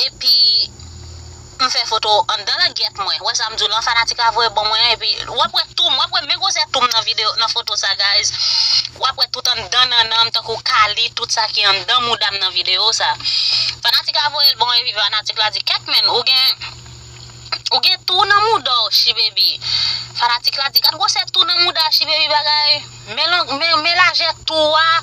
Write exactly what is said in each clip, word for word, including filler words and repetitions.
epi m fè foto anndan langyèt mwen. Wè sa m di w lan, fanatik la voye ban mwen, epi w ap wè tou m, w ap wè men gwosè tou m nan videyo, nan foto sa, guys. W ap wè tout anndan nannan m, tankou kali, tout sa ki anndan mouda m nan videyo sa. Fanatik la voye l ban mwen, epi fanatik la di, "Kèt, men, ou gen, ou gen tou nan mouda w, Chi Baby." Fanatik la di, "Gad gwosè tou nan mouda Chi Baby, bagay." Men long, men, men lajè tou a,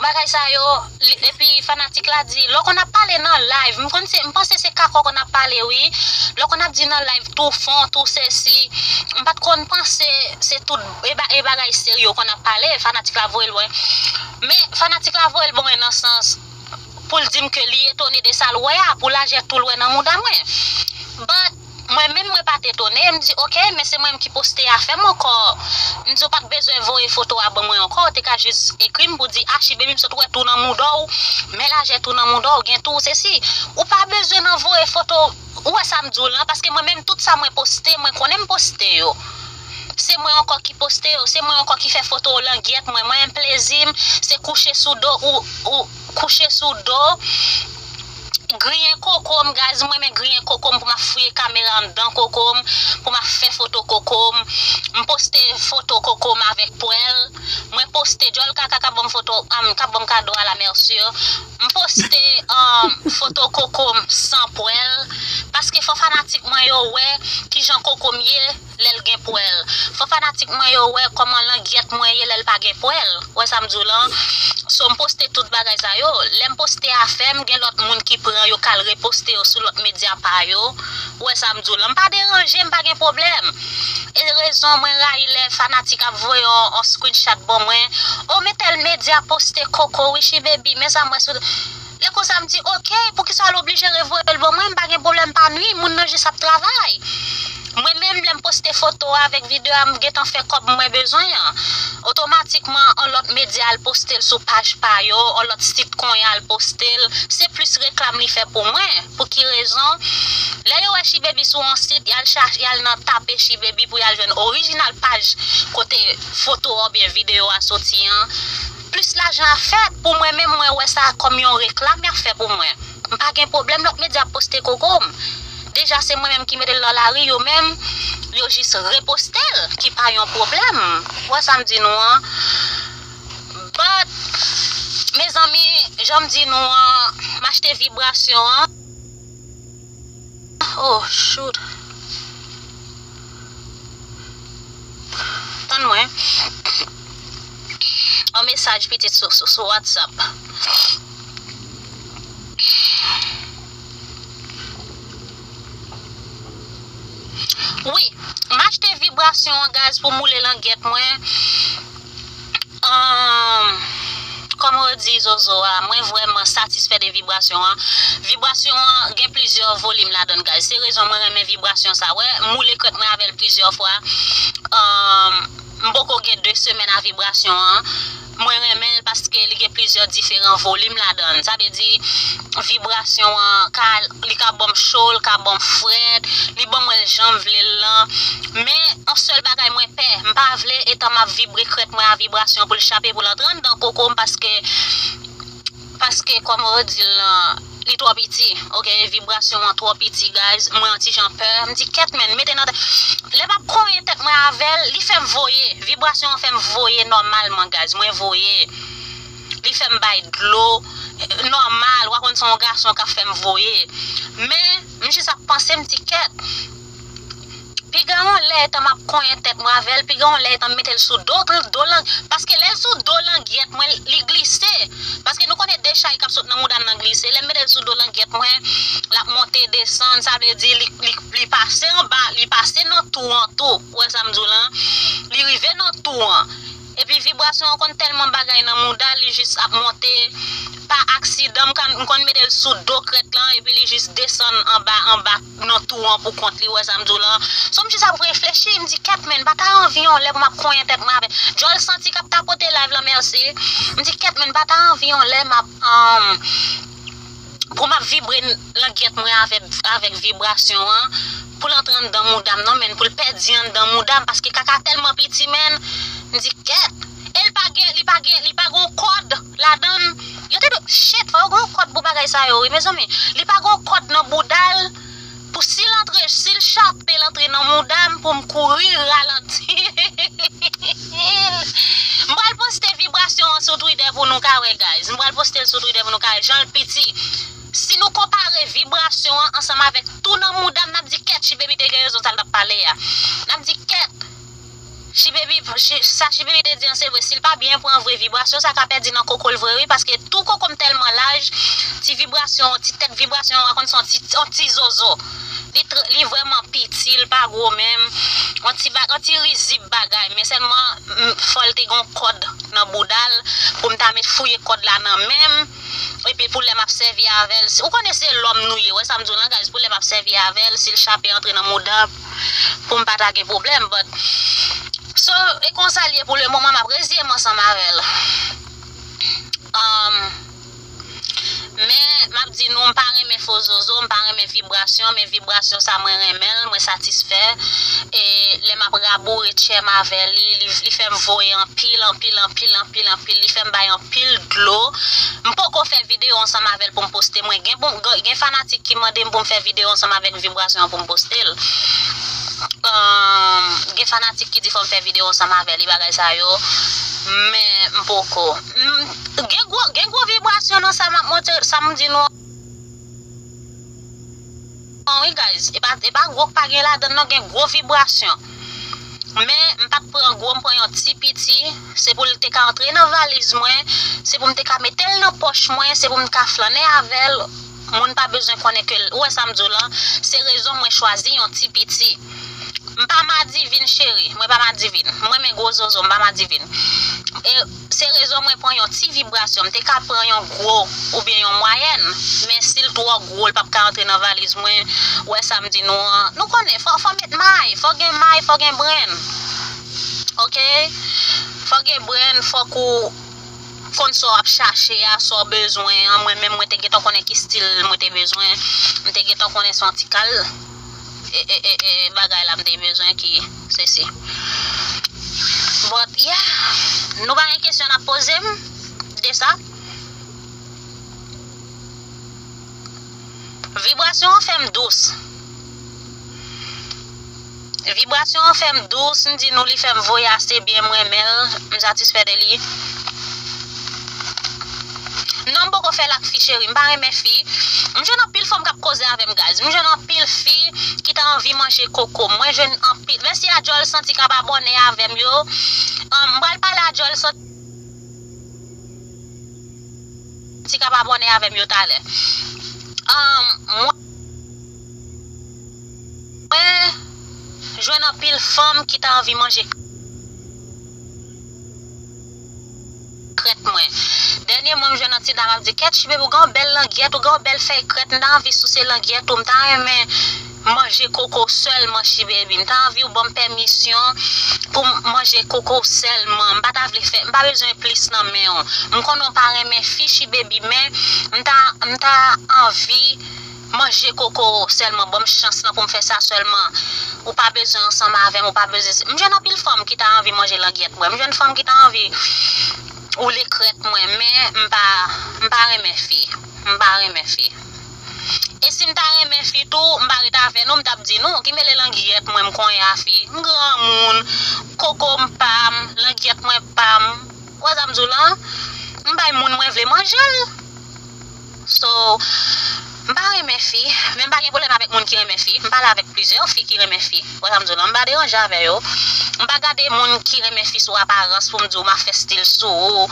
bagay sa yo, li, epi fanatik la di, lè w konn ap pale nan live, m konn se, m panse se kaka w konn ap pale, wi. Lè w konn ap di nan live, tou fon, tou sesi, m pa t konn panse se tout, e ba-, e bagay serye w konn ap pale, fanatik la voye l ban mwen. Men, fanatik la voye l ban mwen nan sans, pou l di m ke li etone de sa l wè a, pou lajè tou l wè nan mouda mwen. But, mwen menm, mwen pa t etone, m di, "Ok, men se mwen menm ki poste afè m ankò." M di, "Ou pa t bezwen voye foto a ban mwen ankò, ou te ka jis ekri m pou di, 'A, Chi Baby, m sot wè tou nan mouda w, men lajè tou nan mouda w, gen tou, sesi.'" Ou pa bezwen nan voye foto, ou wè sa m di w lan, paske mwen menm, tout sa mwen poste, mwen konnen m poste yo. Se mwen ankò ki poste yo, se mwen ankò ki fè foto langyèt mwen. Mwen menm plezi m, se kouche sou do, ou, ou kouche sou do, griyen koko m, guys, mwen renmen griyen koko m pou m ap fouye kamera anndan koko m, pou m ap fè foto koko m. M poste foto koko m avèk pwèl. Mwen poste djòl kaka k ap ban m foto, um, k ap ban m kado a la Mercure. M poste, um, foto koko m san pwèl. Paske fò fanatik mwen yo wè kijan koko m ye lè l gen pwèl. Fò fanatik mwen yo wè kòman langyèt mwen ye lè l pa gen pwèl. Wè sa m di w lan? So, m poste tout bagay sa yo. Lè m poste afè m, gen lòt moun ki pran yo, k al reposte yo sou lòt medya pa yo. Wè sa m di w lan? M pa deranje, m pa gen pwoblèm. E rezon mwen rayi lè fanatik ap voye yon, yon screenshot ban mwen. "O, men tèl medya poste koko wi, Chi Baby, men sa m wè sou." Lè konsa, m di, "Ok, poukisa l oblije revoye l ban mwen? M pa gen pwoblèm, pa nwi, moun nan jis ap travay." Mwen menm, lè m poste foto a avèk videyo a, m gentan fè kòb mwen bezwen an. Otomatikman, yon lòt medya al poste l sou paj pa yo, yon lòt sit kounye a al poste l. Se plis reklam li fè pou mwen. Pou ki rezon? Lè yo wè Chi Baby sou yon sit, y al chache, y al nan tape Chi Baby pou y al jwenn orijinal paj kote foto a oubyen videyo a soti an. Plis lajan ap fèt. Pou mwen menm, mwen wè sa kòm yon reklam y ap fè pou mwen. M pa gen pwoblèm, lòt medya ap poste koko m. Deja, se mwen menm ki mete l nan lari, yo menm, yo jis reposte l, ki pa yon pwoblèm. Ou wè sa m di nou an? But, mezanmi, jan m di nou an, m achte vibrasyon an. Oh, shoot. Tann mwen. Yon mesaj pitit sou, sou, sou WhatsApp. Wi, m achte vibrasyon an, guys, pou m woule langyèt mwen. Ahn, kòman yo di, Zozo a, mwen vrèman satisfè de vibrasyon an. Vibrasyon an gen plizyè volim ladan l, guys. Se rezon mwen renmen vibrasyon sa. Wè, m woule krèt mwen avè l plizyè fwa. Ahn, m poko gen de semèn a vibrasyon an. Mwen renmen l paske li gen plizyè diferan volim ladan l. Sa vle di, vibrasyon an ka, li ka ban m cho, li ka ban m frèt, li ban mwen l jan m vle l lan. Men, yon sèl bagay mwen pè, m pa vle, etan m ap vibre krèt mwen a vibrasyon, pou l chape, pou l antre anndan koko m, paske, paske, kòman yo di l lan, li twò piti, ok, vibrasyon an twò piti, guys, mwen yon ti jan pè, m di, "Kèt, men, mete nan tèt." Lè m ap konyen tèt mwen avè l, li fè m voye, vibrasyon an fè m voye nòmalman, guys, mwen voye. Li fè m bay dlo, eh, nòmal, w a konn se yon gason k ap fè m voye. Men, m jis ap panse, m di, "Kèt." Piga yon lè etan m ap konyen tèt mwen avè l, piga yon lè etan m mete l sou do, do lang-, paske lè l sou do langyèt mwen, li glise. Paske nou konnen de chay k ap sot nan mouda n nan glise. Lè m mete l sou do langyèt mwen, l ap monte, desann, sa vle di li, li, li pase anba, li pase nan tou an tou. Ou wè sa m di w lan? Li rive nan tou an. Epi vibrasyon an konn tèlman bagay nan mouda, li jis ap monte. Pa aksidan, m ka, m konn mete l sou do krèt lan, epi li jis desann anba, anba nan tou an pou kont li, wè sa m di w lan. So, m jis ap reflechi, m di, "Kèt, men, m pa ta anvi yon lè pou m ap konyen tèt mwen avè." Djòl santi k ap tapote live lan, mèsi. M di, "Kèt, men, m pa ta anvi yon lè m ap, um, pou m ap vibre langyèt mwen avèk, avèk vibrasyon an, pou l antre anndan mouda m nan, men pou l pèdi anndan mouda m, paske kaka tèlman piti, men." M di, "Kèt." E l pa gen, li pa gen, li pa gen yon kòd ladan l. Yo te dwe, shit, fò yo gen yon kòd pou bagay sa yo, wi, mezanmi. Li pa gen yon kòd nan bouda l pou si l antre, si l chape, l antre nan mouda m pou m kouri ralanti. M pral poste vibrasyon an sou Twitter pou nou ka wè, guys. M pral poste l sou Twitter pou nou ka wè jan l piti. Si nou konpare vibrasyon an ansanm avèk tou nan mouda m, n ap di, kèt, She Baby te gen rezon sa l t ap pale a. N ap di, kèt, She Baby, She, sa She Baby te di an se vre, si l pa byen pran vre, vibrasyon sa ka pèdi nan koko l vre wi, paske tou koko m tèlman laj, ti vibrasyon, ti tèt vibrasyon an konn se yon ti, yon ti zozo. Li tr-, li vrèman piti, li pa gwo menm, yon ti ba-, yon ti rizib bagay, men sèlman, m, fò l te gen yon kòd nan bouda l, pou m ta met fouye kòd la nan men m, epi pou lè m ap sèvi avè l, ou konnen se lòm nou ye, wè sa m di w lan, guys, pou lè m ap sèvi avè l, si l chape antre nan mouda m, pou m pa ta gen pwoblèm, but, so, e konsa l ye pou le moman, m ap reziye m ansanm avè l. Um, men, m ap di nou, m pa renmen fo zozo, m pa renmen vibrasyon, men vibrasyon sa, mwen renmen l, mwen satisfè. E lè m ap raboure tchè m avè li, li, li fè m voye anpil, anpil, anpil, anpil, anpil, li fè m bay anpil dlo. M poko fè videyo ansanm avè l pou m poste. Mwen gen, bon, gen, gen fanatik ki mande m pou m fè videyo ansanm avèk vibrasyon an pou m poste l. Um, gen fanatik ki di fò m fè videyo ansanm avè li, bagay sa yo. Men m poko. M, gen gwo, gen gwo vibrasyon nan sa m ap montre, sa m di nou an, wi, guys. E pa, e pa gwo k pa gen ladan l, non, gen gwo vibrasyon. Men, m pa t pran gwo, m pran yon ti piti. Se pou l te ka antre nan valiz mwen. Se pou m te ka mete l nan pòch mwen. Se pou m ka flannen avè l. Moun pa bezwen konnen ke l, ou wè sa m di w lan, se rezon mwen chwazi yon ti piti. M pa madivin, cheri, mwen pa madivin. M renmen gwo zozo, m pa madivin. E se rezon mwen pran yon ti vibrasyon. M te ka pran yon gwo oubyen yon mwayèn, men si l twò gwo, l p ap ka antre nan valiz mwen. Ou wè sa m di nou an. Nou konnen, fò, fò met may, fò gen may, fò gen brenn. Oke? Fò gen brenn, fòk ou konn sa w ap chache a, sa w bezwen an. Mwen menm, mwen te gentan konnen ki stil mwen te bezwen. M te gentan konnen se yon ti kal, e, e, e, e, bagay la m te bezwen ki sesi. But, yeah. Nou pa gen kesyon n ap poze m de sa? Vibrasyon an fè m dous. Vibrasyon an fè m dous, m di nou li fè m voye ase byen, m renmen l, m satisfè de li. Non, m poko fè l ak fi, cheri, m pa renmen fi. M jwenn anpil fanm k ap koze avè m, guys. M jwenn anpil fi ki ta anvi manje koko m. Mwen jwenn anpil. Mèsi a Djòl Santi k ap abòne avè m yo. Ahn, m pral pale a Djòl Santi. Ti k ap abòne avè m yo talè. Ahn, mwen, mwen jwenn anpil fanm ki ta anvi manje krèt mwen. Dènyèman, m jwenn yon ti dam ap di, kèt, She Baby, ou gen yon bèl langyèt, ou gen yon bèl fèy krèt, m ta anvi souse langyèt ou, m ta renmen manje koko w sèlman, She Baby. M ta anvi w ban m pèmisyon pou m manje koko w sèlman. M pa ta vle fè, m pa bezwen plis nan men w. M konnen w pa renmen fi, She Baby, men m ta, m ta anvi manje koko w sèlman. Ban m chans lan pou m fè sa sèlman. Ou pa bezwen ansanm avè m, ou pa bezwen. M jwenn anpil fanm ki ta anvi manje langyèt mwen. M jwenn fanm ki ta anvi woule krèt mwen, men m pa, m pa renmen fi. M pa renmen fi. E si m ta renmen fi tou, m pa ret avè nou, m t ap di nou, ki mele langyèt mwen m konyen a fi. M granmoun, koko m pa m, langyèt mwen pa m. Ou wè sa m di w lan? M bay moun mwen vle manje l. So, m pa renmen fi, men m pa gen pwoblèm avèk moun ki renmen fi. M pale avèk plizyè fi ki renmen fi. Ou wè sa m di w lan? M pa deranje avè yo. M pa gade moun ki renmen fi sou aparans pou m di w m ap fè stil sou ou.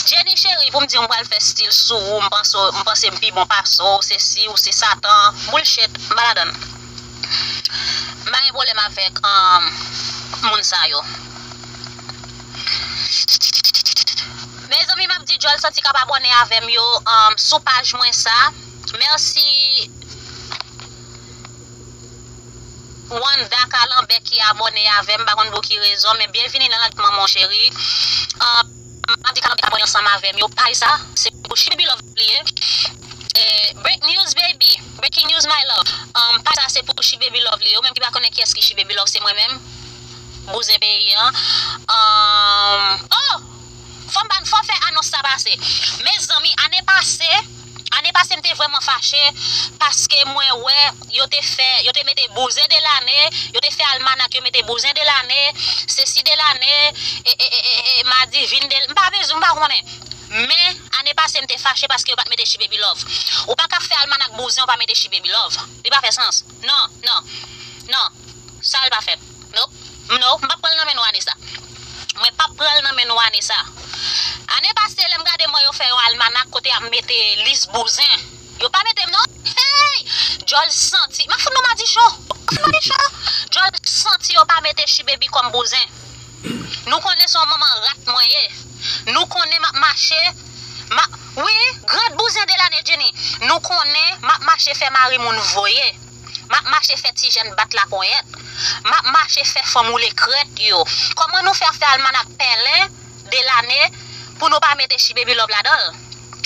Jenny cheri, pou m di w m pral fè stil sou ou, m panse, m panse m pi bon pase w, se si ou se Satan. Bullshit, m pa ladan l. M pa gen pwoblèm avèk, um, moun sa yo. Mezanmi, m ap di Djòl Santi k ap abòne avè m yo, um, sou paj mwen sa. Mèsi Wanda Kalanbè ki abòne avè m, m pa konn pou ki rezon, men byenvini nan lang manman w cheri. Um, m ap di Kalanbè k abòne ansanm avè m yo, paj sa, se pou She Baby Love li ye. Eh, break news, baby. Breaking news, my love. Um, paj sa se pou She Baby Love li ye. Ou menm ki pa konnen kiyès ki She Baby Love, se mwen menm. Bouzen peyi an. Um, oh! Fò m pa, fò fè anons sa pase. Mezanmi, ane pase, ane pase m te vrèman fache paske mwen wè yo te fè, yo te mete bouzen de lane, yo te fè almanak, yo mete bouzen de lane, sesi de lane, e, e, e, e, e, madivin de, m pa bezwen, m pa konnen. Men, ane pase m te fache paske yo pa t mete She Baby Love. Ou pa ka fè almanak bouzen, ou pa mete She Baby Love. Li pa fè sans. Non, non, non. Sa l pa fèt. No, no, m p ap pran l nan men nou ane sa. Mwen p ap pran l nan men nou ane sa. Ane pase, lè m gade m wè yo fè yon almanak kote y ap mete lis bouzen. Yo pa mete m non. Hey! Djòl santi. M ap fout nou madichon. M ap fout madichon. Djòl santi yo pa mete She Baby kòm bouzen. Nou konnen se yon manman rat mwen ye. Nou konnen m ap mache. M ap, wi, grand bouzen de lane, Jenny. Nou konnen m ap mache fè mari moun voye. M ap mache fè ti jèn bat laponyèt. M ap mache fè fanm woule krèt yo. Kòman nou fè ap fè almanak pèlen de lane pou nou pa mete She Baby Love ladan l?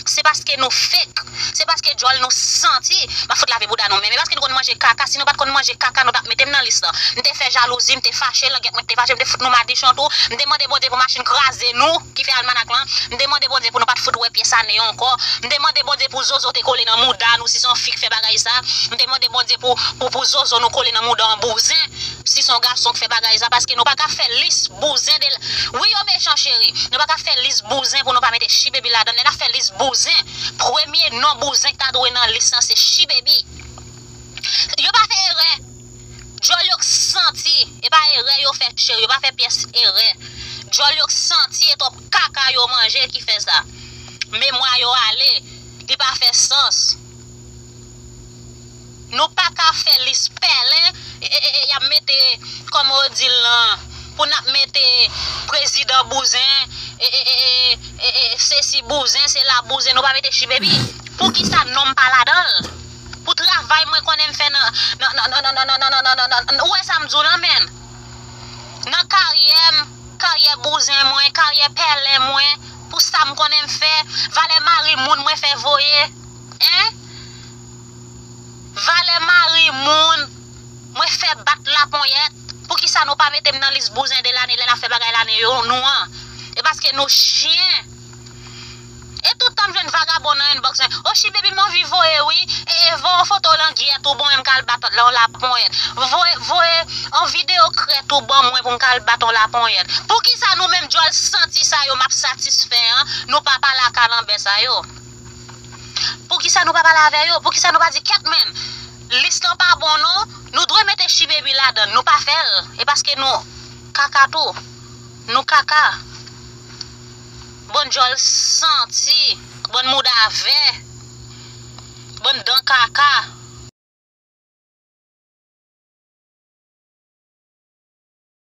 Se paske nou fake. Se paske djòl nou santi. M ap fout lave bouda nou menm. E paske nou konn manje kaka. Si nou pa t konn manje kaka, nou t ap mete m nan lis lan. M te fè jalouzi, m te fache, langèt mwen te fache, m te fout nou madichon tou. M te mande Bondye pou machin kraze nou ki fè almanak lan. M te mande Bondye pou nou pa t fout wè pyès ane yo ankò. M te mande Bondye pou zozo te kole nan mouda nou si se yon fi k fè bagay sa. M te mande Bondye pou, pou, pou zozo nou kole nan mouda yon bouzen si se yon gason k fè bagay sa. Paske nou pa ka fè lis bouzen de l. Wi, yo mechan, cheri. Nou pa ka fè lis bouzen pou nou pa mete She Baby ladan l. Lè n ap fè lis bouzen, premye non bouzen k ta dwe nan lis lan se She Baby. Yo pa fè erè. Djòl yo k santi. E pa erè yo fè, cheri. Yo pa fè pyès erè. Djòl yo k santi e twòp kaka yo manje ki fè sa. Memwa yo ale. Li pa fè sans. Nou pa ka fè lis pèlen, e, e, e, y ap mete, kòman yo di l lan, pou n ap mete prezidan bouzen, e, e, e, e, e, e, sesi bouzen, sela bouzen, nou pa mete She Baby. Poukisa non m pa ladan l? Pou travay mwen konnen m fè nan, nan, nan, ou wè sa m di w lan, menn? Nan karyè m, karyè bouzen mwen, karyè pèlen mwen, pou sa m konnen m fè, valè mari moun mwen fè voye, en? Valè mari moun mwen fè bat laponyèt. Poukisa nou pa mete m nan lis bouzen de lane lè n ap fè bagay lane yo nou an? E paske nou chen. E tout tan m jwenn vagabon nan inbox mwen. O She Baby, m anvi voye wi. E, e voye yon foto langyèt ou ban mwen, m ka al bat yon laponyèt. Voye, voye yon videyo krèt ou ban mwen pou m ka al bat yon laponyèt. Poukisa nou menm djòl santi sa yo m ap satisfè an, nou pa pale a kalanbè sa yo? Poukisa nou pa pale avè yo? Poukisa nou pa di, kèt menn, lis lan pa bon non, nou dwe mete She Baby ladan l, nou pa fè l? E paske nou kaka tou. Nou kaka. Bann djòl santi. Bann mouda vè. Bann dan kaka.